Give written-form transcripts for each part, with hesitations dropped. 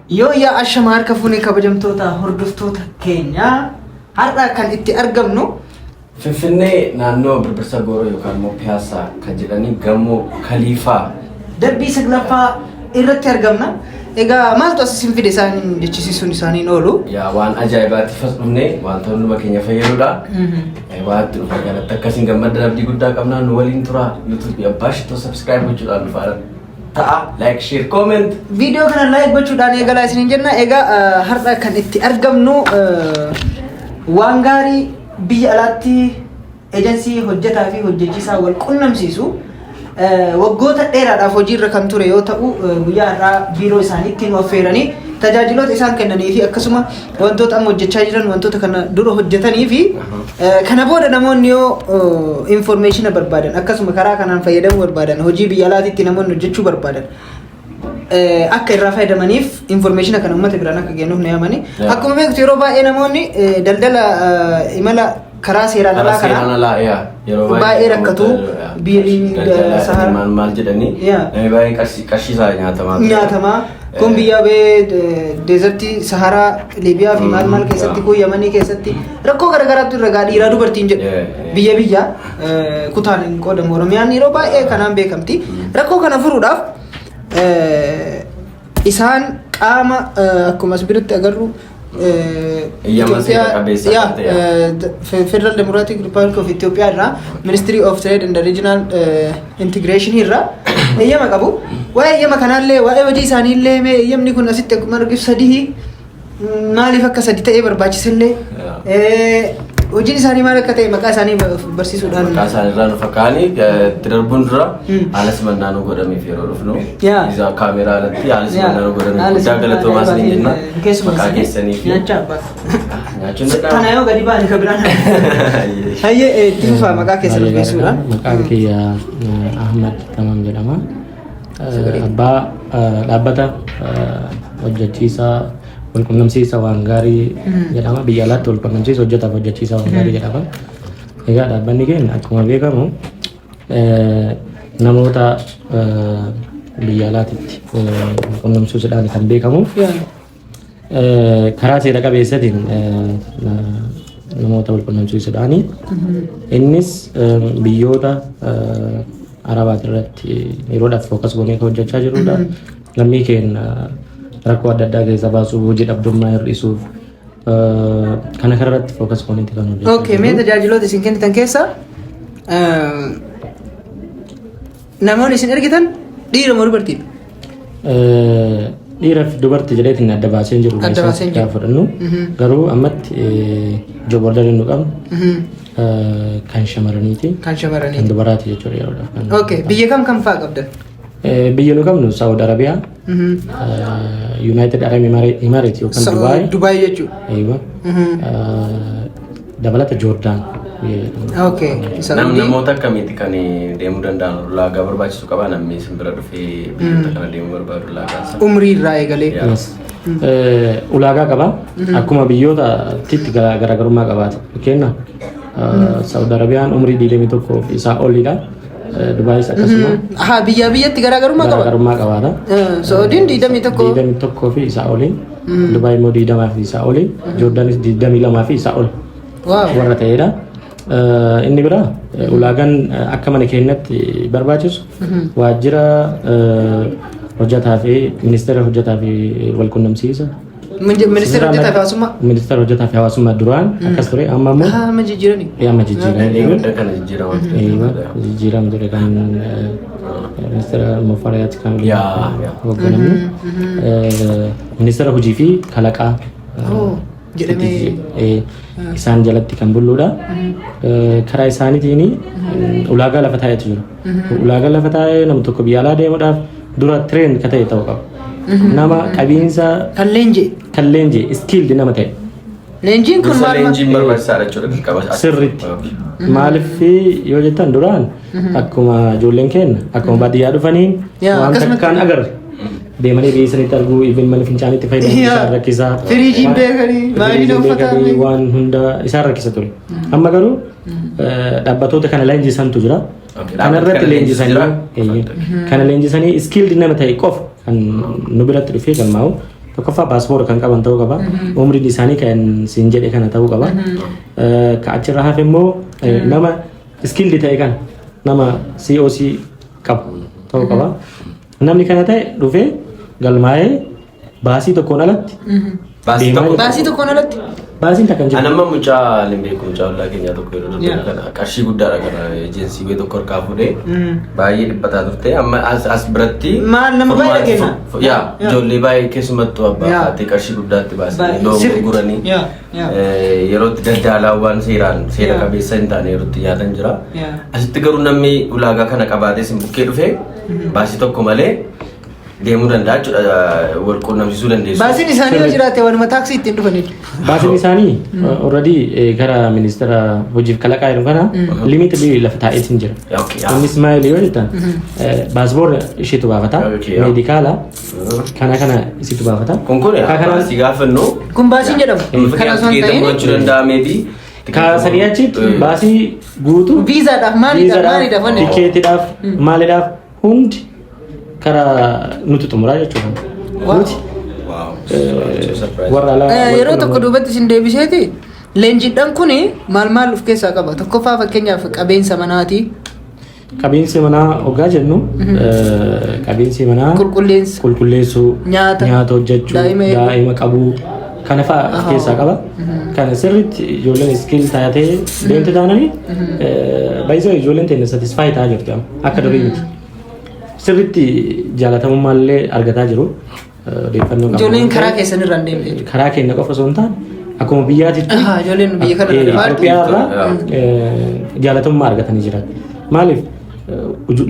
Yoo yaa ashama harka fuunee, kabajamtoota hordoftoota keenya, har'a kan itti argamnu Finfinnee, naannoo Birbirsa Gooroo yookaan immoo Piyaasaa kan jedhanii, gamoo Kaliifaa darbii saglaffaa irratti argamna. Egaa maaltu as isin fide isaan jechisiisuun isaaniin oolu. Yaa, waan ajaa'ibaatti fas dhufne, wanta hunduma keenya fayyadudha. Waan itti dhufne kanatti akkasiin gammaddan abdii guddaa qabnaa. Nu waliin tura. YouTube Abbaa Shittoo subscribe gochuudhaan nu faana ta'a. Like, share, comment. Viidiyoo kana like gochuudhaan eegalaa isiniin jenna. Egaa har'a kan itti argamnu waan gaarii biyya alaatti ejensii hojjetaa fi hojjechiisaa wal qunnamsiisu waggoota dheeraadhaaf hojiirra kan ture yoo ta'u, guyyaa har'aa biiroo isaaniitti nu affeeranii tajaajiloota isaan kennanii fi akkasuma wantoota amma hojjechaa jiran, wantoota kana dura hojjetanii fi kana booda namoonni yoo information barbaadan, akkasuma karaa kanaan fayyadamuu barbaadan, hojii biyya alaatitti namoonni hojjechuu barbaadan akka irraa fayyadamaniif information kana uummata biraan akka kennuuf nu yaamani. Akkuma beektu, yeroo baay'ee namoonni daldala imala karaa seeraan Karaa alaa seeraan kanaa alaa, yaa, yeroo baay'ee rakkatu. Biyya daldala Sahara- maal maal jedhanii namni baay'een qarshii isaa nyaatamaa ture. Nyaatamaa kun biyya bee desertii Saharaa, Liibiyaa fi maal maal keessatti, kun Yamanii keessatti rakkoo garaagaraatu irra gaa, dhiiraa dubartiin jedhu biyya biyya kutaan hin qoodamu. Oromiyaan yeroo baay'ee kanaan beekamti. Rakkoo kana furuudhaaf isaan qaama akkuma as biratti agarru Eeyyama seera qabeessa kan ta'e. Federal Democratic Republic of Ethiopia irraa, Ministry of Trade and Regional Integration irraa eeyyama qabu. Waa'ee eeyyama kanaallee, waa'ee hojii isaaniillee, mee eeyyamni kun asitti akkuma arginu sadii, maaliif akka sadi ta'ee barbaachisellee, hojiin isaanii maal akka ta'e maqaa isaanii barsiisuudhaan. Maqaa isaaniirraa nu fakkaanii itti darbuun dura haala simannaa nu godhameef yeroo dhufnu isa kaameraa alatti haala simannaa nu godhameef haala guddaa simannaa galatoomaa isiniin jenna. Keessumaa Maqaa keessanii fi nyaachaa abbaa. Nyaachuun Kana danda'ama. yoo gadi ba'anii kan biraan. Hayyee, itti fufaa maqaa keessan Baay'ee beeksisuudhaan. gaariidha. Maqaan kiyya Ahmad Tamam jedhama. Abbaa dhaabbata hojjechiisaa walqunnamsiisa waan gaarii jedhama. Biyya alaatti walqunnamsiisa hojjetaaf hojjechiisaa waan gaarii jedhama. Egaa dhaabbanni keenya akkuma beekamu namoota biyya alaatitti walqunnamsiisuudhaan kan beekamu. Karaa seera qabeessatiin namoota walqunnamsiisuudhaani. Innis biyyoota Arabaati irratti yeroodhaaf focus goonee kan hojjechaa jirrudha. Lammii keenya rakkoo adda addaa keessa baasuuf, hojii dhabdummaa hir'isuuf, kana irratti focus gooneeti kan hojjechaa Okay, mee jirru. Tajaajiloota isin kennitan keessa namoonni isin ergitan dhiira moo dubartiidha? Dhiira fi dubartii jedheetiin adda baasee hin jiru. Adda baasee hin jiru. Gaafa fudhannu garuu ammatti job orderiin nu qabnu kan shamarraniiti. Kan Kan shamarraniiti. dubaraati jechuudha yeroodhaaf. Okay, biyya kam kam fa'aa qabdan? Biyya nu qabnu Saudi Arabiyaa, United Arab Emirates yookaan Dubaay. Dubaay jechuudha. Aywa. Dabalata Joordaan. Biyya jedhamu. Okay, Saudi. Namoota akkamiiti kan deemuu danda'an? Ulaagaa barbaachisu qabaa namni isin bira dhufee biyyoota kana deemuu barbaadu ulaagaa isaa? Umrii irraa eegalee. Yes. Ulaagaa qaba. Akkuma biyyootatti garaagarummaa qabaata. Fakkeenyaaf, Saudi Arabiyaan umrii 21 fi isaa olidha. Dubaayis akkasuma. Haa, biyyaa biyyatti garaagarummaa qaba. Garaagarummaa qabaata. Saudiin 21. 21 fi isaa oli. Dubaay immoo 20 fi isaa oli. Joordaanis 22 fi isaa ol warra ta'edha. Inni biraa ulaagaan akka mana keenyatti barbaachisu waajjira hojjetaa fi ministeera hojjetaa fi walqunnamsiisa. Ministeera hojjetaa fi hawaasummaa. Ministeera hojjetaa fi hawaasummaa duraan akkas ture, amma immoo Haa, amma jijjiirani. Amma jijjiiranii. Guddaa kana jijjiiramaa ture. Eeyyama, jijjiirama ture kan ministeera Mufariyaat kan hoogganamu. Ministeera hojii fi kalaqaa Oh, jedhamee. Isaan jalatti kan bulluudha. Karaa isaaniitiin ulaagaa lafa taa'etu jira. Ulaagaa lafa taa'ee, namni tokko biyya alaa deemuudhaaf dura train ka ta'e ta'uu qaba. Nama qabiinsa Kan leenji'e. Kan leenji'e, skilled nama ta'e. Leenjiin kun Dursa maal maal? leenjiin barbaachisaadha jechuudha dirqama. Sirriitti. Maaliif yoo jettan, duraan akkuma ijoolleen keenya akkuma baadiyyaa dhufaniin waan takkaan agarre deemanii biyya sanitti arguu, even mana fincaanitti fayyadamu isaan rakkisaa. Firiijiin beekanii, maashina Firiijiin uffataa beekanii, waan hunda isaan rakkisa ture. Amma garuu dhaabbatoota kana leenjisantu jira. Okay, Kana dhaabbata irratti kana leenjisu leenjisanii jira? Eeyyee. Kana leenjisanii skilled nama ta'e qofa kan nu biratti dhufee galmaa'u. Tokkoffaa paaspoora kan qaban ta'uu qaba. Umriin isaanii kan siin jedhe kana ta'uu qaba. Ka achirra hafe immoo nama skilled ta'e kan nama COC qabu ta'uu qaba. Namni kana ta'e dhufee galmaa'ee baasii tokkoon alatti Baasii deemaa tokko. jira. Baasii tokkoon alatti. Baasiin takka hin jiru. Ani amma mucaa hin beeku, mucaa ollaa keenyaa tokko yeroo darbe Yeah. kana qarshii guddaadha kana eejensii wayii tokko harkaa fuudhee baay'ee dhiphataa turte. Amma as biratti Maal nama baay'ee dhageenya? Yaa, Yeah. ijoollee baay'ee, keessumattuu abbaa taatee qarshii guddaatti baasanii loon gurguranii yeroo itti daldalaa waan seeraan seera qabeessa hin taane yeroo itti nyaatan jira. Asitti garuu namni ulaagaa kana qabaatee isin bukkee dhufee baasii tokko malee deemuu danda'a jechuudha, wal quunnamsiisuu dandeessu. Baasiin isaanii yoo jiraate waanuma taaksii ittiin dhufanidha. Baasiin isaanii already gara ministeera hojiif kalaqaa jedhu kana limit lafa taa'eetiin jira. Innis maali yoo jettan, paaspoorta isheetu baafata, medical kana kana isitu baafata. Kun baasii gaafannu. Kun baasiin jedhamu. Kana osoo hin Tikeeta ta'in murachuu danda'a maybe. Kaasanii achitti baasii guutuu viizaadhaaf, maaliidhaaf, maaliidhaaf wanni. Tikeetiidhaaf, maaliidhaaf hundi karaa nuti xumuraa jechuudha. Nuti warra alaa Yeroo tokko duubatti isin deebiseeti, leenjiidhaan kun maal maal of keessaa qaba? Tokkoffaa, fakkeenyaaf, qabeensa manaati. Qabeensi manaa hoggaa jennu, qabeensi manaa Qulqulleensa. Qulqulleessuu, Nyaata. Nyaata hojjechuu, Daa'ima eeguu. Daa'ima qabuu kana fa'aa of keessaa qaba. Kana sirriitti ijoolleen skill taatee deemte taananii baay'isoo ijoolleen teenya satisfy ta'aa jirti amma, akka durii miti. Sirriitti jaalatamummaa illee argataa jiru. Odeeffannoo qabna. Ijoolleen karaa keessan irra hin deemne jechuudha. Karaa keenya qofa osoo hin taane akkuma biyyaatitti Ijoolleen biyya kana irra dhufaa jirtu. Itoophiyaa irraa jaalatamummaa argatanii jiran. Maaliif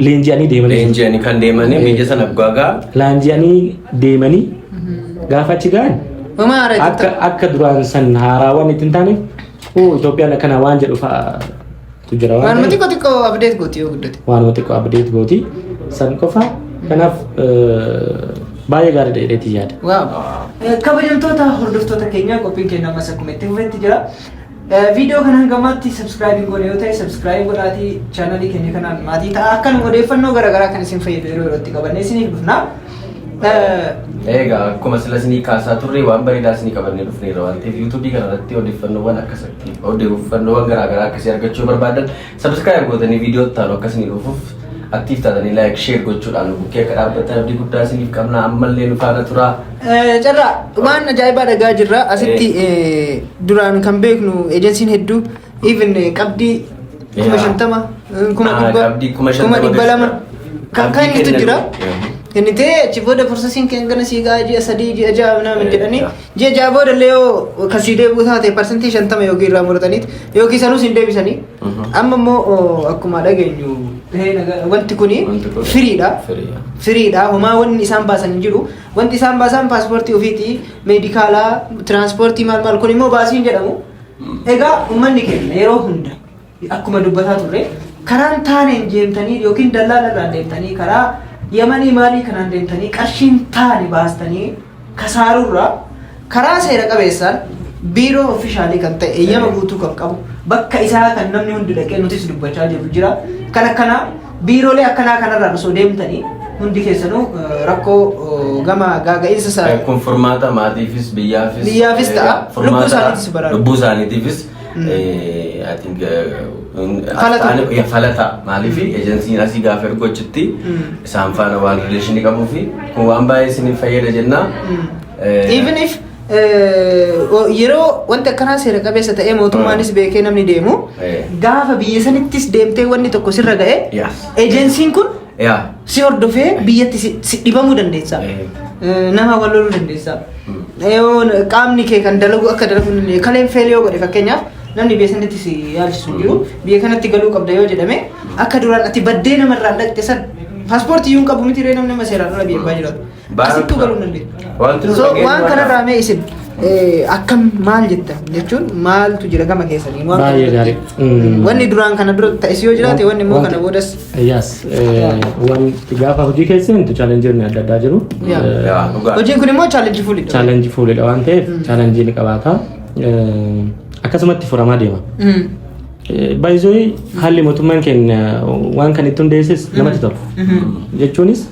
leenji'anii deemanii jiru. Leenji'anii kan deemanii biyya sana gaagaa. Leenji'anii deemanii gaafa achi ga'an Homaa haaraa akka duraan san haaraa waan itti hin taaneef, oo Itoophiyaan akkana waan jedhu fa'aatu jira waan Waanuma ta'eef. xiqqoo xiqqoo update gooti yoo guddate. Waanuma xiqqoo update gooti san qofa. Kanaaf baay'ee gaariidha jedheetii yaada. Wow. Kabajamtoota hordoftoota keenyaa, qophiin keenya ammas akkuma itti fufetti jira. Viidiyoo kana hanga ammaatti subscribe hin goone yoo ta'e, subscribe godhaatii chaanalii keenya kanaan maatii ta'a. Akkanuma odeeffannoo garaagaraa kan isin fayyadu yeroo yerootti qabannee isiniif dhufna. Egaa akkuma sila isinii kaasaa turre, waan bareedaa isinii qabannee dhufneerra waan ta'eef, yuutuubii kana irratti odeeffannoowwan akkasatti odeeffannoowwan garaagaraa akkasii argachuu barbaadan subscribe gootanii, viidiyoo taanu akka isinii dhufuuf active taatanii like, share gochuudhaan nu bukkee akka dhaabbattan abdii guddaa isiniif qabna. Ammallee nu faana turaa. Carraa waan ajaa'ibaa dhagaa jirra. Asitti duraan kan beeknu ejensiin hedduu even qabdii kuma 50, kuma 100, qabdii kuma kuma 50 200 kan Qabdii kennitu jira. Kennitee achi booda processiin keenya gana sii gahaa ji'a 3, ji'a 6 naamin jedhanii, ji'a 6 booda illee yoo kasii deebi'u taate 50% yookiin irraa murataniit yookiin sanuus hin deebisanii. Amma immoo akkuma dhageenyu wanti kuni Wanti kun free dha. Free dha. Free dha, homaa wanni isaan baasan hin jiru. Wanti isaan baasan paaspoortii ofiiti, medical, tiraanspoortii, maal maal, kun immoo baasii hin jedhamu. Egaa uummanni keenya yeroo hunda akkuma dubbataa turre, karaan taaneen deemtanii yookiin dallaala irraan deemtanii, karaa Yamanii maalii kanaan deemtanii qarshiin taane baastanii kasaarurraa, karaa seera qabeessaan biiroo official kan ta'e, eeyyama guutuu kan qabu, bakka isaa kan namni hundi dhaqee nutis dubbachaa jirru jira. Kan akkanaa, biiroolee akkanaa kanarraan osoo deemtanii hundi keessanuu rakkoo gama gaaga'iinsa isaa Kun furmaata maatiifis biyyaafis Biyyaafis ta'a. Furmaata Lubbuu isaaniitis baraara. Lubbuu isaaniitiifis I think Falata. Falata. Maaliif ejensiin asii gaafa ergu achitti isaan faana waan relation qabuu fi kun waan baay'ee isiniif fayyada jenna. Even if yeroo wanti akkanaa seera qabeessa ta'ee mootummaanis beekee namni deemu, gaafa biyya sanittis deemtee wanni tokko sirra ga'e, ejensiin kun si hordofee biyyatti si dhibamuu dandeessa. Nama wal loluu dandeessa. Yoo qaamni kee kan dalagu akka dalagu hin dandeenye, kaleen fail yoo godhe, fakkeenyaaf, namni biyya sanatti si yaalchisu hin jiru. Biyya kanatti galuu qabda yoo jedhame, akka duraan ati baddee namarraan dhaqxe san paaspoortii iyyuu hin qabu miti ree, namni nama seeraan ala biyya abbaa jiraatu. Asittuu galuu hin dandeessu. Wanti nu So dhageenyu waan kanarraa mee isin akkam maal jettan, jechuun maaltu jira gama keessanii? Waan Baay'ee kana gaarii. Wanni duraan kana dura ta'es yoo jiraate, wanni immoo kana boodas. Yes, wanti gaafa hojii keessa seentu challengeonni adda addaa jiru. Yaa, dhugaa. Hojiin kun immoo challenge fuulidha. Challenge fuulidha waan ta'eef challenge ni qabaata. Akkasumatti furamaa deema. Baay'isoo haalli mootummaan keenya waan kan itti hundeesses namatti tola. Jechuunis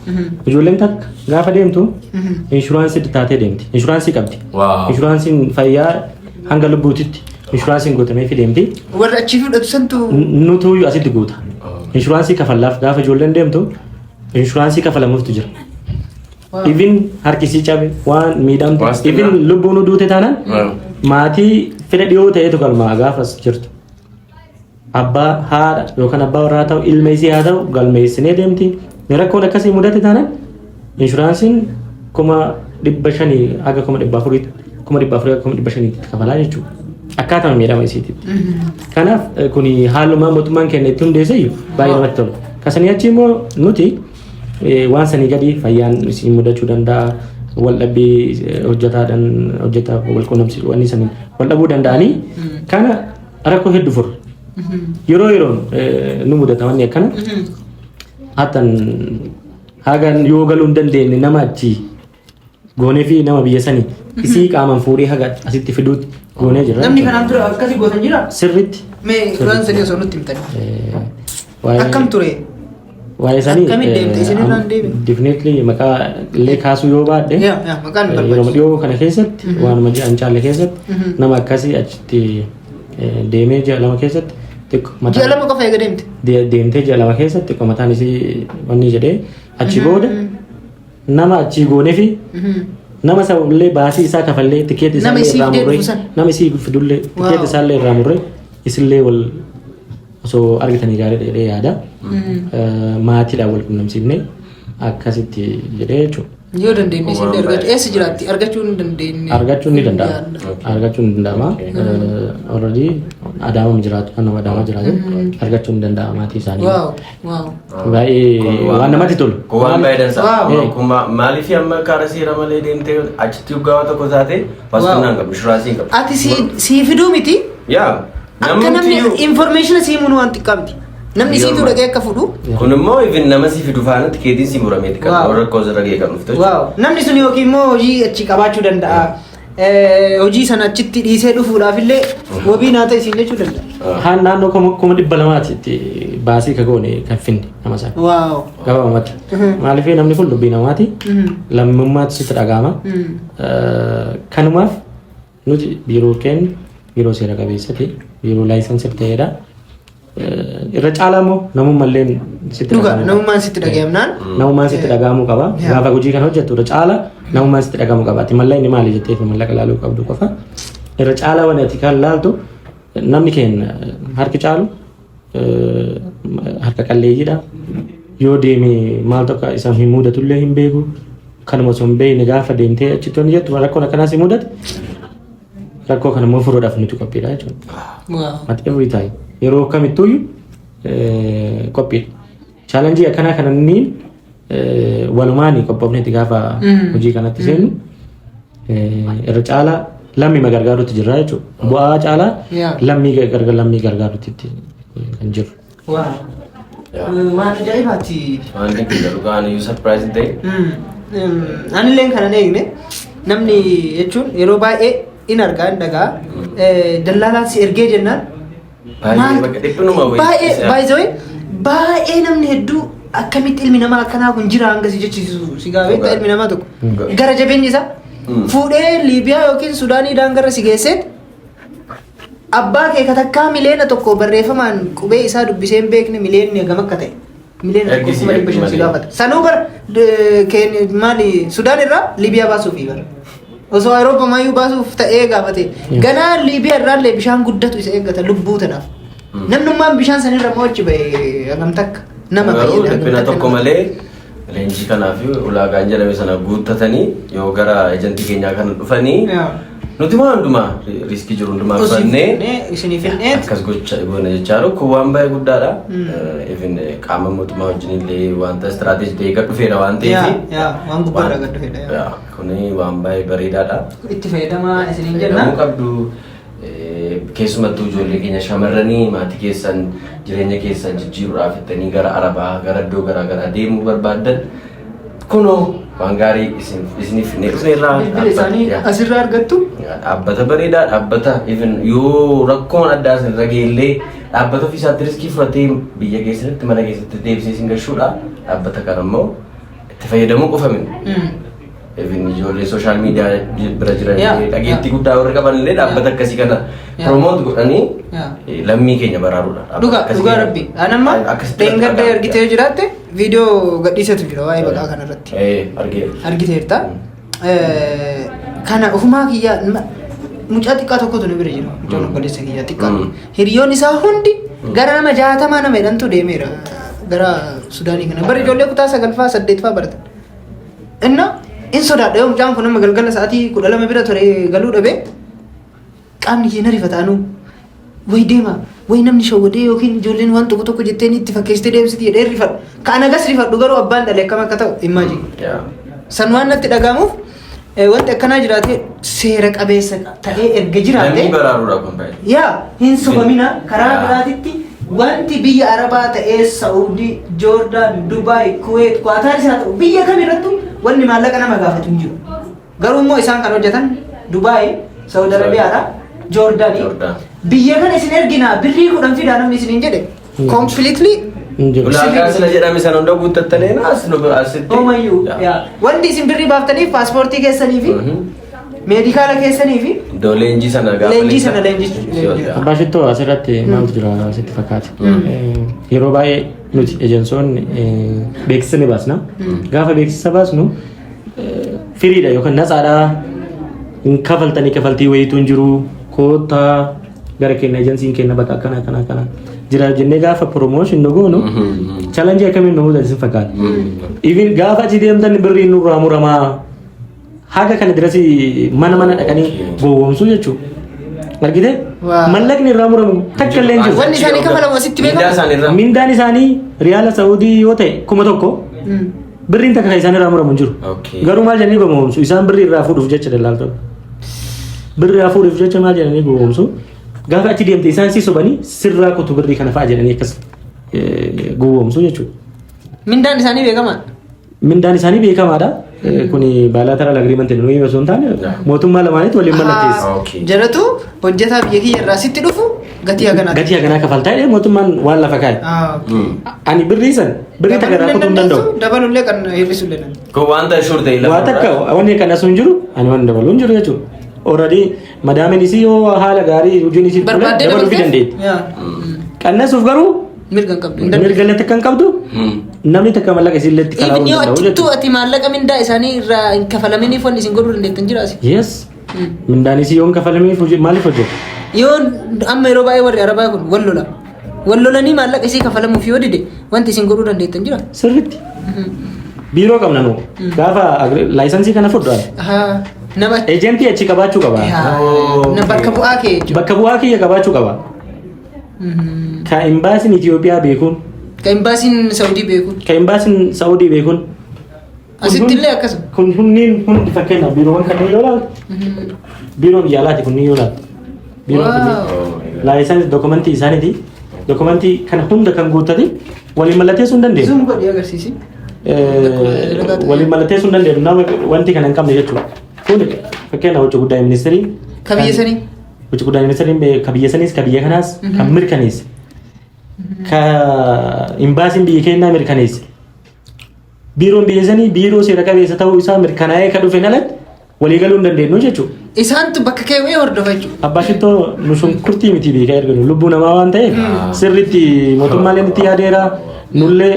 ijoolleen takka gaafa deemtu inshuraansii taatee deemti. Inshuraansii qabdi. Inshuraansiin fayyaa hanga lubbuutitti inshuraansiin guutameefii deemti. Warra achii fudhatu santu. Nutuyyuu asitti guuta. Inshuraansii kafallaaf gaafa ijoolleen deemtu inshuraansii kafalamuuftu jira. Even harki isii cabe, waan miidhamtu, Waastinaa. even lubbuun duute taanaan maatii fedha dhiyoo ta'etu galmaa gaafas jirtu. Abbaa, haadha yookaan abbaa warraa haa ta'u, ilma isii haa ta'u, galmeessinee deemti. Rakkoon akkasii mudate taanaan inshuraansiin 500,000 haga 400,000, 400,000 haga 500,000tti kafalaa jechuudha. Akkaatuma miidhama isiititti. Kanaaf kuni haaluma mootummaan keenya itti hundeesse iyyuu baay'ee namatti tola. Kasanii achi immoo nuti waan sanii gadi fayyaan isin mudachuu danda'a. Wal dhabbii hojjetaadhaan hojjetaa wal quunnamsiisuu wanni sanii wal dhabuu danda'anii kana rakkoo hedduu furu. Yeroo yeroon nu mudata wanni akkana. Hattan hagan yoo galuu hin dandeenye nama achi goonee fi nama biyya sanii isii qaaman fuudhee haga asitti fiduutti goonee jirra. Namni kanaan dura akkasii gootan jira? Sirriitti. Mee waan sanii osoo nutti himtanii. Akkam ture? Waa'ee sanii Akkamitti deemte? Isinirraan deebiin. Definitely maqaa illee kaasuu yoo baadhe Yaa, maqaan hin yeroo barbaachisu. dhiyoo kana keessatti waanuma ji'an caalle keessatti nama akkasii achitti deemee ji'a 2 keessatti xiqqoo Ji'a mataan 2 qofa eega deemte. Deemtee ji'a 2 keessatti xiqqoo mataan isii wanni jedhee achi booda nama achii goonee fi nama isa illee baasii isaa kafallee tikeetii Nama isaallee isii irraa fidee murree dhufu sana. Nama isii fidullee tikeetii isaallee irraa murree isillee wal osoo argitanii gaariidha jedhee yaada. Maatiidhaan wal qunnamsiifnee akkasitti jedhee jechuudha. Yoo dandeenye isin Waan argachuu baay'ee. eessa jiraatti argachuu hin dandeenye. Argachuun ni danda'ama. Argachuun ni danda'ama. Already Adaama jiraatu, kan nama Adaamaa jiraatu argachuun ni danda'ama maatii isaanii. Wow. Baay'ee waan namatti tolu. Kun waan baay'ee dansa. Wow. Kun maaliif amma karaa seera malee deemtee achitti dhugaa tokko taate waastinaa hin qabdu, inshuraansii hin qabdu. Ati si fiduu miti. Yaa. Akka namni information si himuun waan xiqqaa miti. Namni Yoo siitu maal. dhaqee akka fudhu. Kun immoo even nama si fidu faana tikeetiin si murameeti kan Wow. rakkoo sirra ga'e kan dhuftu jechuudha. Wow. Namni sun yookiin immoo hojii achi qabaachuu danda'a. Hojii sana achitti dhiisee dhufuudhaaf illee wabii naa ta'e siin jechuu danda'a. Haan naannoo 200,000 itti baasii ka goone kan finne nama sana. Gabaabumatti. Maaliif namni kun dubbii namaati. Lammummaatu sitti dhaga'ama. Kanumaaf nuti biiroo keenya biiroo seera qabeessati, biiroo licensed ta'edha. Irra caalaa immoo namummallee sitti Dhugaa dhaga'amuu qaba. Namummaan sitti dhaga'amnaan. Namummaan sitti dhaga'amuu qaba. Gaafa hojii kana hojjettu irra caalaa namummaan sitti dhaga'amuu qaba. Ati mallaqni maali jettee fi mallaqa ilaaluu qabdu qofa. Irra caalaa wanti ati kan laaltu namni keenya harki caalu harka qalleeyyiidha. Yoo deeme maal tokko isaan hin mudatullee hin beeku. Kanuma osoo hin beekne gaafa deemtee achitti wanti jettu rakkoon akkanaas hin mudate. Rakkoo kana immoo furuudhaaf nuti qophiidha jechuudha. At every time yeroo kamittuyyuu qophiidha. Challenge akkanaa kana inni walumaanii qophoofnetti gaafa hojii kanatti seennu irra caalaa lammii gargaaruutti jirra jechuudha. Bu'aa caalaa lammii gargaaruutti kan jiru. Wow. Waan ajaa'ibaati. Waan dinqiidha dhugaan iyyuu surprise ta'e. Anilleen kana hin eegne. Namni jechuun yeroo baay'ee in argaa hin dhagaa. Dallaalaan si ergee jennaan. Baay'ee bakka dhiphinuma wayii. Baay'ee baay'ee baay'ee namni hedduu akkamitti ilmi namaa akkanaa kun jira hanga si jechisiisu si gaafetta ilmi namaa tokko gara jabeenyi isaa fuudhee Liibiyaa yookiin Sudaanii daangarra si geessee abbaa kee katakkaa 1 miliyoona barreeffamaan qubee isaa dubbisee hin beekne miliyoonni hagam akka ta'e 1,500,000 Ergisi 500,000 si malee. gaafata. Sanuu bara maali Sudaan irraa Liibiyaa baasuufi bara. Osoo Awurooppaa maayyuu baasuuf ta'ee gaafate. Ganaa Liibiyaa irraallee bishaan guddatu isa eeggata lubbuu tanaaf. Namnummaan bishaan sanirra mo'achi ba'e hagam takka nama Garuu fayyada. Hagam dhiphina takka tokko malee leenjii kanaa fi ulaagaan jedhame sana guuttatanii yoo gara ejantii keenyaa kana dhufanii nuti waan hundumaa risk jiru hundumaa Osoo fudhannee finnee isinii finneet akkas gocha goona jechaa kun waan baay'ee guddaadha. Even qaama mootummaa wajjin illee wanta strategy ta'ee gad dhufeera waan ta'eef. Yaa, waan gubbaarraa gad dhufeedha, yaa. Yaa, kuni waan baay'ee bareedaadha. Itti fayyadamaa isiniin jenna. Fayyadamuu qabdu. Keessumattuu ijoollee keenya shamarranii maatii keessan jireenya keessan jijjiiruudhaaf jettanii gara Arabaa gara iddoo garaa garaa deemuu barbaaddan kunoo waan gaarii isiniif finnee dhufneerraa. Bilbila isaanii asirraa argattu. Dhaabbata bareedaa, dhaabbata even yoo rakkoon addaa isin irra ga'e illee Dhaabbata ofiisaatti risk fudhatee biyya keessatti, mana keessatti deebisee isin gashuudha. Dhaabbata kana immoo itti fayyadamuu qofa miti. Even ijoollee social media bira jiran dhageettii guddaa warri qaban illee dhaabbata akkasii kana promote godhanii lammii keenya baraaruudha. Dhaabbata Dhugaa akkasii dhugaa rabbi. Anamma akkasitti dheengadda dhaga'ama. argitee jiraatte, viidiyoo gadhiisatu jira waa'ee baqaa kanarratti. Argeera. Argiteerta. Kana ofumaa kiyyaa mucaa xiqqaa tokkotu nu bira jira. Mucaan obboleessa kiyyaa xiqqaa. Hiriyoon isaa hundi gara nama 60 nama jedhantu deemeera gara Sudaanii kana. Bara ijoollee kutaa sagalfaa saddeetfaa baratan. Inna in sodaadha, yoo mucaan kun amma galgala sa'aatii 12 bira ture galuu dhabee, qaamni kee na rifata. Anuu way deema, way namni shawwadee yookiin ijoolleen waan tokko tokko jetteen itti fakkeessitee deemsiti jedhee rifadha. Ka ana gas rifadhu garuu abbaan dhale akkam akka ta'u imagine. San waan natti dhagahamuuf, wanti akkanaa jiraate, seera qabeessa ta'ee erga jiraate. Lammii baraaruudha kun baay'ee. Yaa, hin sobamina karaa biraatitti. Wanti biyya Arabaa ta'ee, Saa'udii, Joordaan, Dubaay, Kuweet, Kwaataar isaa ta'u, biyya kamirrattu wanni maallaqa nama gaafatu hin jiru. Garuu immoo isaan kan hojjetan Dubaay, Saawud Arabiyaadha, Joordaanii. Joordaan. Biyya kana isin erginaa, birrii 10 fidaa namni isin hin jedhe. Completely Hin jiru. Ulaagaa sila jedhame sana hunda guuttattanii as nu bira asitti. Homayyuu. Yaa. Wanti isin birrii baaftaniif paaspoortii keessanii fi medical keessanii fi Iddoo leenjii sana gaafa leenjii sana leenjii. Abbaa Shittoo, asirratti maaltu jira sitti fakkaate? Yeroo baay'ee nuti ejensoonni beeksisa ni baasna. Gaafa beeksisa baasnu free dha yookaan natsaadha. Hin kafaltanii, kafaltii wayiitu hin jiru. Koottaa gara keenya, ejensiin keenya bakka akkana akkana akkana jira jennee gaafa promotion nu goonu, challenge akkamiin nu mudatu sin fakkaata? Even gaafa achi deemtan birriin nurraa muramaa, haga kana dirasi mana mana dhaqanii gowwoomsuu jechuudha. Argitee? Mallaqni irraa muramu takka illee hin jiru. Wanni isaanii kafalamu asitti Mindaa beekamu. isaanii irraa. Mindaan isaanii riyaala Saa'udii yoo ta'e 1000, birriin takka kan isaan irraa muramu hin jiru. Garuu maal jedhanii gowwoomsu? Isaan birrii irraa fuudhuuf jecha dallaaltota. Birrii irraa fuudhuuf jecha maal jedhanii gowwoomsu? Gaafa achi deemte isaan si sobanii sirraa kutu, birrii kana fa'a jedhanii akkas gowwoomsu jechuudha. Mindaan isaanii beekamaadha. Mindaan isaanii beekamaadha. Kuni bilateral agreement nuyi osoo hin taane mootummaa lamaanitti waliin mallatteessa. Jaratu hojjetaa biyya kiyya irraa sitti dhufu gatii haganaa. Gatii haganaa kafaltaa jedhee mootummaan waan lafa kaa'e. Ani birrii san birrii takka irraa kutuu hin danda'u. Dabalullee kan hir'isullee nan. Kun wanta sure ta'e lafa Waa takka wanni kana sun jiru, ani waan dabaluu hin jiru jechuudha. Already madaamiin isii yoo haala gaarii hojiin isii tole Barbaaddee dabaluu fi dabalteef? dandeetti. Qannasuuf garuu Mirga hin qabdu. Hin dandeessu. Mirga illee takka hin qabdu. Namni takka mallaqa isii illee itti Even kalaa'uu hin yoo danda'u achittuu jechuudha. ati maallaqa mindaa isaanii irraa hin kafalaminiif wanni isin godhuu dandeettan jira asi. Yes. Mindaan isii yoo hin kafalamiif hojii maaliif hojjetu? Yoo amma yeroo baay'ee warri Arabaa kun wal lola. Wal lolanii maallaqa isii kafalamuuf yoo dide, wanti isin godhuu dandeettan jira. Sirriitti. Biiroo qabna nu. Gaafa license kana fudhu ani. Ahaa. Nama Ejentii achi qabaachuu qaba. Yaa, na bakka bu'aa kee jechuudha. Bakka bu'aa kiyya qabaachuu qaba. Ka imbaasiin Itoophiyaa beekuun. Ka imbaasiin Saudii beekuun. Ka imbaasiin Saudii beekuun. Asitti illee akkasuma. Kun hunniin hundi, fakkeenyaaf biiroowwan kanneen yoo ilaalte, biiroo biyya alaati kunniin yoo ilaalte. Biiroon kunneen license dokumentii isaaniiti. Dokumentii kana hunda kan guuttate waliin mallatteessuu hin dandeenyu. Zoom godhee agarsiisi. Waliin mallatteessuu hin dandeenyu nama wanti kana hin qabne jechuudha. Kun fakkeenyaaf ውጭ ጉዳይ ministeerii. Ka biyya sanii. ውጭ ጉዳይ ministeeriin ka biyya saniis ka biyya kanaas kan mirkaneesse. Ka imbaasiin biyya keenyaa mirkaneesse. Biiroon biyya sanii biiroo seera qabeessa ta'uu isaa mirkanaa'ee ka dhufeen alatti waliigaluu hin dandeenyu jechuudha. Isaantu bakka keewwee hordofa jechuudha. Abbaa Shittoo, nu shunkurtii miti beekaa erginu, lubbuu namaa waan ta'eef sirriitti mootummaaleen itti yaadeera, nullee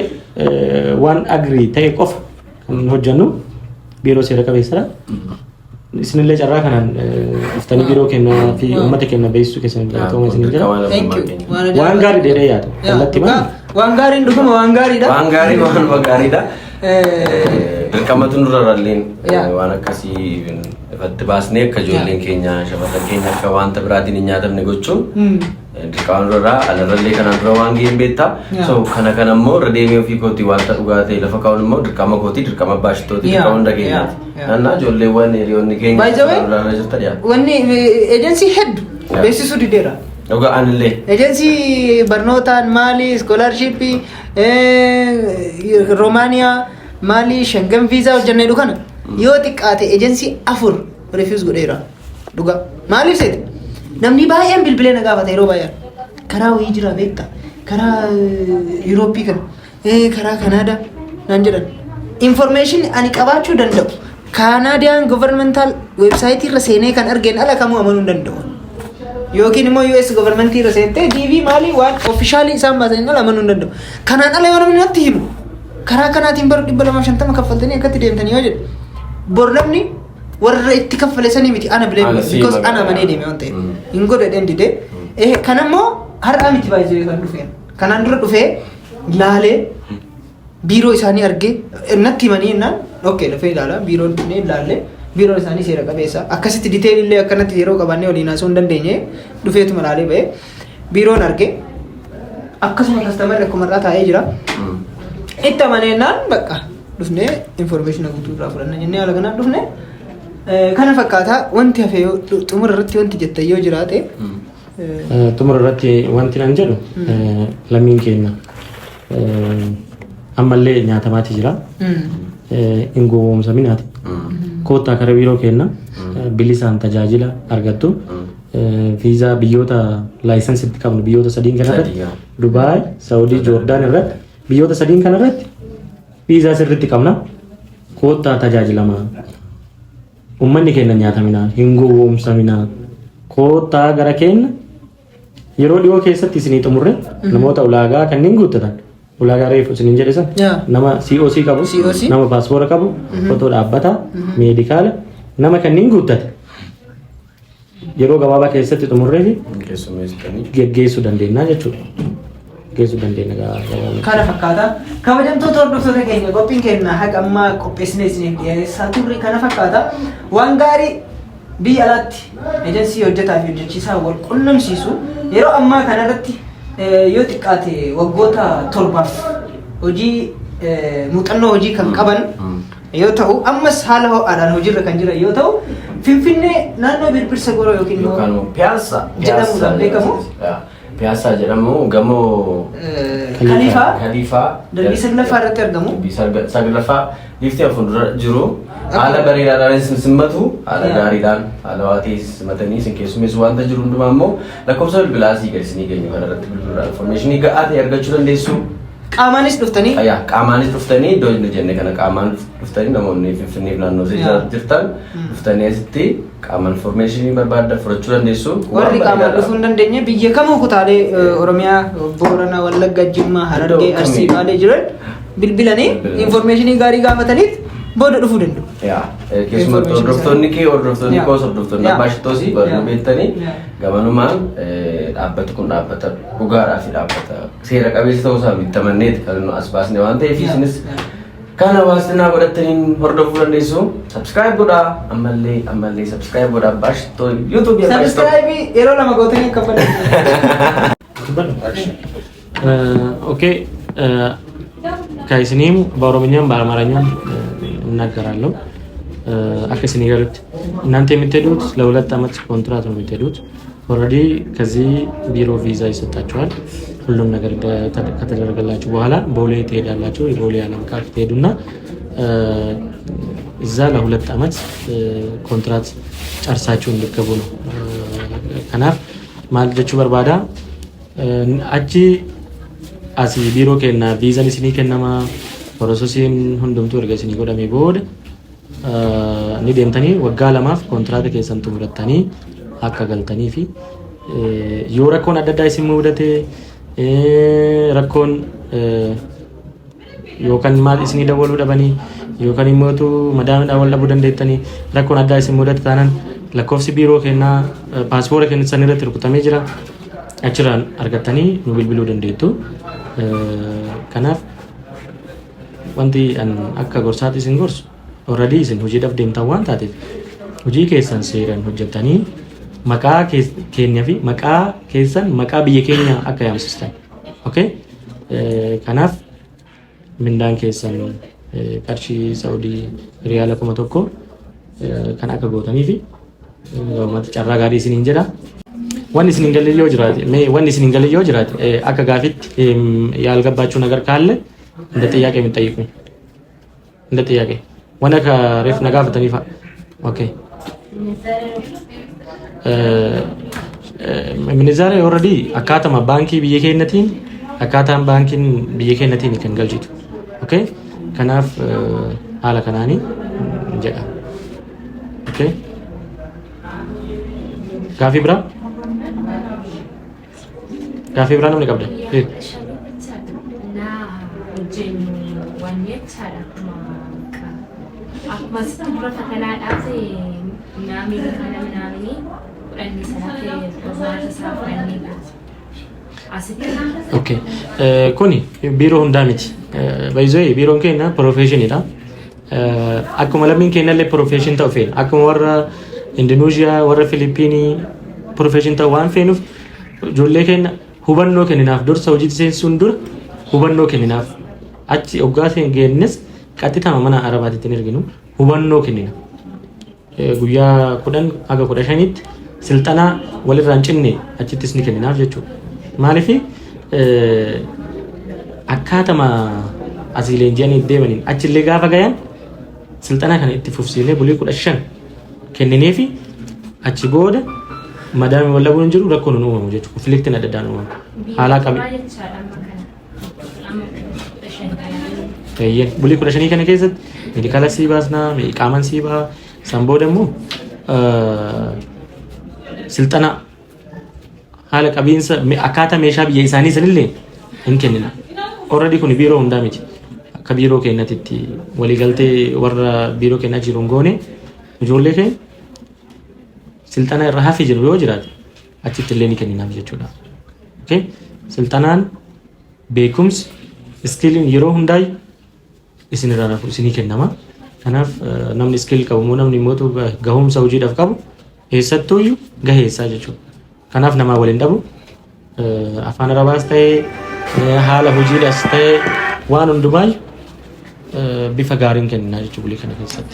waan agree ta'e qofa kan hojjennu, biiroo seera qabeessadha. Isinillee carraa kanaan dhuftanii biiroo kennaa fi uummata keenya beeksisuu keessan galatooma isin jira. Thank you. Waan gaarii dheedhee yaada. Kallattii maal? Waan gaariin dhuguma waan gaariidha. Waan gaarii, waan gaariidha. Dirqamatu nurra ralleen waan akkasii ifatti baasnee akka ijoolleen keenya, shamarran keenya akka wanta biraatiin hin nyaatamne gochuun dirqama nurraa. Alarrallee kanaan dura waan ga'een beektaa. So kana kana immoo irra deemee ofii kootii wanta dhugaa ta'e lafa kaa'uun immoo dirqama kootii, dirqama abbaa shittooti, dirqama hunda keenyaati. Naannaa ijoolleewwan hiriyoonni keenya By the way, ilaalaa jirta dhiyaata. Wanni ejensii hedduu beeksisuu dideera. Dhugaa anillee. Ejensii barnootaan maali, scholarship, Roomaaniyaa maali, Schengen visa hojjannee kana yoo xiqqaate ejensii afur refuse godheera. Dhugaa. Maaliif seete? Namni baay'een bilbilee na gaafata yeroo baay'ee. Karaa wayii jira beektaa, karaa Yurooppii kana, karaa Kanaadaa naan jedhan. Information ani qabaachuu danda'u Canadian governmental website irra seenee kan argeen ala kamuu amanuu hin danda'u. Yookiin immoo US government irra seentee DV maalii waan officially isaan baasaniin ala amanuu hin danda'u. Kanaan ala yoo namni natti himu, karaa kanaatiin bara 250 kaffaltanii akkatti deemtanii yoo jedhu, bor namni warra itti kaffale sanii miti ana bilee Ana sii because maqaa. Ana amanee deeme waan ta'eef hin godhe dheen didee. Kanammoo har'a miti baay'ee kan dhufeen. Kanaan dura dhufee laalee, biiroo isaanii argee, natti himanii jennaan, okay, dhufee ilaala. Biiroon dhufnee ilaalle, biiroon isaanii seera qabeessa. Akkasitti detail illee akkanatti yeroo qabaannee waliin haasa'uu hin dandeenye. Dhufeetuma ilaalee ba'e. Biiroon argee, akkasuma customerri akkuma irraa taa'ee jira. Itti amaneennaan bakka dhufnee information guutuu irraa fudhanna jennee haala kanaan dhufne. Kana fakkaata. Wanti hafe yoo xumura irratti wanti jettan yoo jiraate. Xumura irratti wanti nan jedhu, lammiin keenya ammallee nyaatamaati jira. Hin gowwoomsaminaati. Koottaa kara biiroo keenya, bilisaan tajaajila argattu. Viizaa biyyoota license itti qabnu biyyoota sadiin kanarratti, Sadii, yaa. Dubaay, Saawudii, Joordaan irratti, biyyoota sadiin kanarratti viizaa sirriitti qabna. Koottaa tajaajilamaa. Uummanni keenya nyaataminaa, hin gowwoomsaminaa. Koottaa gara keenya, yeroo dhiyoo keessatti isinii xumurre, namoota ulaagaa kanneen guuttatan, ulaagaa reefu isiniin jedhe san, nama COC qabu, COC. nama paaspoora qabu, fotoo dhaabbataa, medical, nama kanneen guuttate yeroo gabaabaa keessatti xumurree fi Keessummeessitanii. geggeessuu dandeenya jechuudha. Geggeessuu dandeenya gabaabaa. Kana fakkaata. Kabajamtoota hordoftoota keenya, qophiin keenya haqa ammaa qopheessinee isiniif dhiyeessaa turre kana fakkaata. Waan gaarii biyya alaatti ejensii hojjetaa fi hojjechiisaa wal qunnamsiisu, yeroo ammaa kanarratti yoo xiqqaate waggoota 7f hojii muuxannoo hojii kan qaban yoo ta'u, ammas haala ho'aadhaan hojiirra kan jiran yoo ta'u, Finfinnee naannoo Birbirsa Goroo yookiin immoo Yookaan immoo Piyaassa. jedhamuudhaan beekamu. Piyaassaa jedhamu, gamoo Kaliifaa. Kaliifaa. Darbii saglaffaa irratti argamu. Darbii saglaffaa, liiftii fuuldura jiru. Haala bareedaadhaan isin simmatu, haala gaariidhaan, haala waatii simatanii isin keessummeessu. Wanta jiru hundumaa immoo lakkoofsa bilbilaa asii gadi isinii keenyu kanarratti bilbiluudhaan information ga'aa ta'e argachuu dandeessu. Qaamaanis dhuftanii. Yaa, qaamaanis dhuftanii, iddoo inni jenne kana qaamaan dhuftanii, namoonni Finfinneef naannoo ishee jirtan dhuftanii asitti qaamaan information barbaaddan fudhachuu dandeessu. Warri qaamaan dhufuu hin dandeenye biyya kamuu kutaalee Oromiyaa, Boorana, Wallagga, Jimmaa, Harargee, Iddoo Arsii, kamii. Baalee jiran bilbilanii Bilbilanii. information gaarii gaafataniit booda dhufuu danda'u. Yaa, keessumattuu Information hordoftoonni kee, hordoftoonni koos, hordoftoonni abbaa shittoosii warri beektanii gamanumaan dhaabbati kun dhaabbata dhugaadhaa fi dhaabbata seera qabeessa ta'uu isaa bittamanneeti kan nu as baasne waan ta'eef, isinis kana baastinaa godhattaniin hordofuu dandeessu. Subscribe godhaa, ammallee ammallee subscribe godhaa, abbaa shittoo YouTube, abbaa shittoo. Subscribe yeroo lama gootanii akka fayyadamu. Okay, ከስኒም በኦሮምኛም በአማርኛም እናገራለሁ። akka isinii galutti, እናንተ የምትሄዱት ለ2 ዓመት ኮንትራት ነው የምትሄዱት። Already ከዚህ ቢሮ ቪዛ ይሰጣችኋል። ሁሉም ነገር ከተደረገላችሁ በኋላ ቦሌ ትሄዳላችሁ። የቦሌ ዓለም ካፍ ትሄዱና እዛ ለ2 ዓመት ኮንትራት ጨርሳችሁ እንድትገቡ ነው። Kanaaf maal jechuu barbaada, achi asii biiroo kenna, viizaan isinii kennama. Processiin hundumtuu erga isinii godhamee booda ni deemtanii waggaa 2f kontiraata keessan xumurattanii akka galtanii fi yoo rakkoon adda addaa isin mudate, rakkoon yookaan maal isinii dawwaluu dhabanii yookaan immoo madaamidhaan wal dhabuu dandeettanii, rakkoon addaa isin mudate taanaan, lakkoofsi biiroo kennaa paaspoora keessan irratti rukutamee jira, achirraan argattanii nu bilbiluu dandeettu. Kanaaf wanti an akka gorsaatti isin gorsu, already isin hojiidhaaf deemtan waan taateef, hojii keessan seeraan hojjettanii maqaa keenya fi maqaa keessan, maqaa biyya keenya akka yaamsistan. Okay? Kanaaf mindaan keessan qarshii Saudii riyaala 1000 kan akka gootanii fi uummata carraa gaarii isiniin jedha. Wanni isin hin galle yoo jiraate, mee wanni isin hin galle yoo jiraate, akka gaafitti ያልገባችሁ ነገር ካለ እንደ ጥያቄ የምትጠይቁኝ፣ እንደ ጥያቄ wanna akka reef na gaafatanii fa'a. Okay. Minizaaree already akkaatama baankii biyya keenyatiin, akkaataan baankiin biyya keenyatiin kan galchitu. Okay? Kanaaf haala kanaanii jedha. Okay? Gaafii biraa? Gaafii biraa namni qabda? Na hojjennu waan jechaadha, akkuma sitti dura fatanaadhaaf naamni kana naamni fudhannee sanaaf qormaata isaa fudhannee asitti. Okay. Kuni biiroo hundaa miti. Baay'isee biiroon keenya profession idha. Akkuma lammiin keenya illee profession ta'u feena. Akkuma warra Indoneeshiyaa, warra Filipiinii profession ta'u waan feenuuf, ijoollee keenya hubannoo kenninaaf. Dursa hojiitti seensuun dura hubannoo kenninaaf. Achi hoggaa geennes qaxxitama mana Arabaatitti hin erginu, hubannoo kennina. Guyyaa 10 haga 15tti silxanaa walirraa hin cinne achittis ni kenninaaf jechuudha. Maaliif akkaatama asii leenji'anii deemaniin achillee gaafa gayan silxanaa kana itti fufsiisnee bulii 15 kennineefi achi booda madaami wallabuun hin jiru, rakkoon hin uumamu jechuudha. Conflict iin adda addaan uumamu. Haalaa qabi. Jechaadha amma kana. Amma 15 kana. Eeyyeen, bulii 15 kana keessatti medical sii baasnaa, qaaman sii baha, san booda immoo silxana haala qabiinsa akkaataa meeshaa biyya isaanii sanillee hin kennina. Already kun biiroo hundaa miti. Akka biiroo keenyatti waliigaltee warra biiroo keenyaa jiru hin goone, ijoollee keenya silxana irra hafi jiru yoo jiraate achitti illee ni kenninaaf jechuudha. Okay? Silxanaan beekumsi skill iin yeroo hundaayyuu isin irraa rafu isinii kennama. Kanaaf namni skill qabu immoo, namni immoo gahumsa hojiidhaaf qabu eessattuuyyuu gaheessaa jechuudha. Kanaaf namaa waliin dhabu, afaan Arabaas ta'ee, haala hojiidhaas ta'ee, waan hundumaayyuu bifa gaariin kennina jechuudha bulii kana keessatti.